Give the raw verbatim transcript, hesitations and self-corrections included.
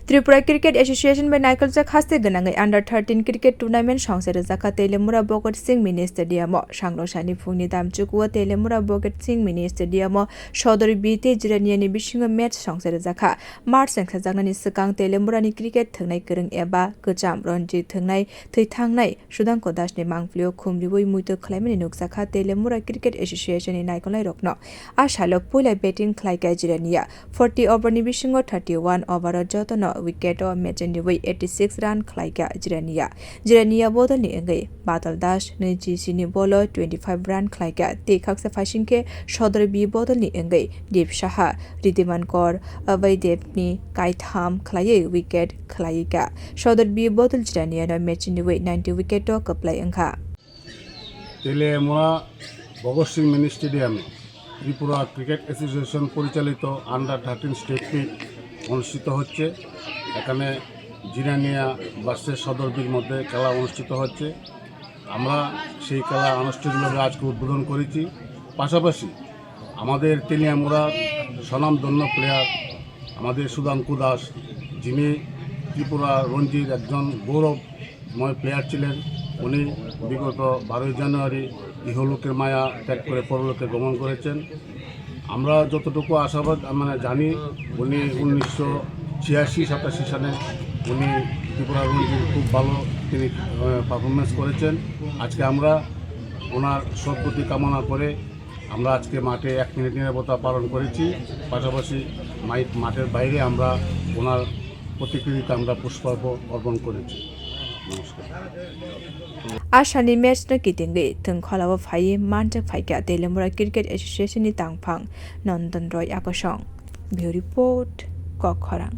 Tripura Cricket Association bai naikolchak haste gwnangwi under thirteen cricket tournament songsa rwjakha Telemura Bhagat Singh Mini Stadium o. Sangrosani phungni damchukuo Telemura Bhagat Singh Mini Stadium o Sodor B tei Jirania ni bisingo match songsa rwjakha. Match sengsajaknani swkang Telemura ni cricket thwngnai kwrwng eba kwcham Ranji thwngnai thwi thangnai Sudanko Das ni mangpilio khum riwi muitu khlaimani nukjakha Telemura Cricket Association ni naikolnairokno. A salo puila batting khlaikha Jirania. Forty over ni bisingo thirty one over o jotono wicket o mechendiwi eighty six run khlaikha Jirania. Jirania bodol ni wngwi Badal Das naichi sini ball o twenty five run khlaikha. Tei khaksa phaising khe Sodor B bodol ni wngwi Deep Saha, Riddhiman Kaur, Abhay Dev ni kaitham khlaiwi wicket khlaikha. Sodor B bodol Jirania no mechendiwi ninety wicket o kwplai wngkha. Teliamura ভগৎ সিং মিনি স্টেডিয়ামে Tripura cricket association পরিচালিত under thirteen state meet অনুষ্ঠিত হচ্ছে। এখানে জিরানিয়া ভার্সেস সদরবির মধ্যে খেলা অনুষ্ঠিত হচ্ছে। আমরা সেই খেলা আনুষ্ঠানিকভাবে আজকে উদ্বোধন করেছি। পাশাপাশি আমাদের তেলিয়ামুড়ার স্বনামধন্য প্লেয়ার আমাদের সুধাংকু দাস, যিনি ত্রিপুরা রঞ্জির একজন গৌরবময় প্লেয়ার ছিলেন, উনি বিগত বারোই জানুয়ারি ইহলোকের মায়া ত্যাগ করে পরলোকে গমন করেছেন। আমরা যতটুকু আশাবাদ, মানে, জানি, উনি উনিশশো ছিয়াশি সাতাশি সালে উনি ত্রিপুরা রঞ্জির খুব ভালো তিনি, আহ, পারফরমেন্স করেছেন। আজকে আমরা ওনার সদ্গতি কামনা করে আমরা আজকে মাঠে এক মিনিট নীরবতা পালন করেছি, পাশাপাশি মাই-, মাঠের বাইরে আমরা ওনার প্রতিকৃতিতে আমরা পুষ্পার্ঘ্য অর্পণ করেছি। নমস্কার। Asani match no kitingwi thwng kholao phaiwi manjak phaikha Telemura Cricket Association ni tangphang Nondon Roy Akosong. Bureau Report, Kokkhorang.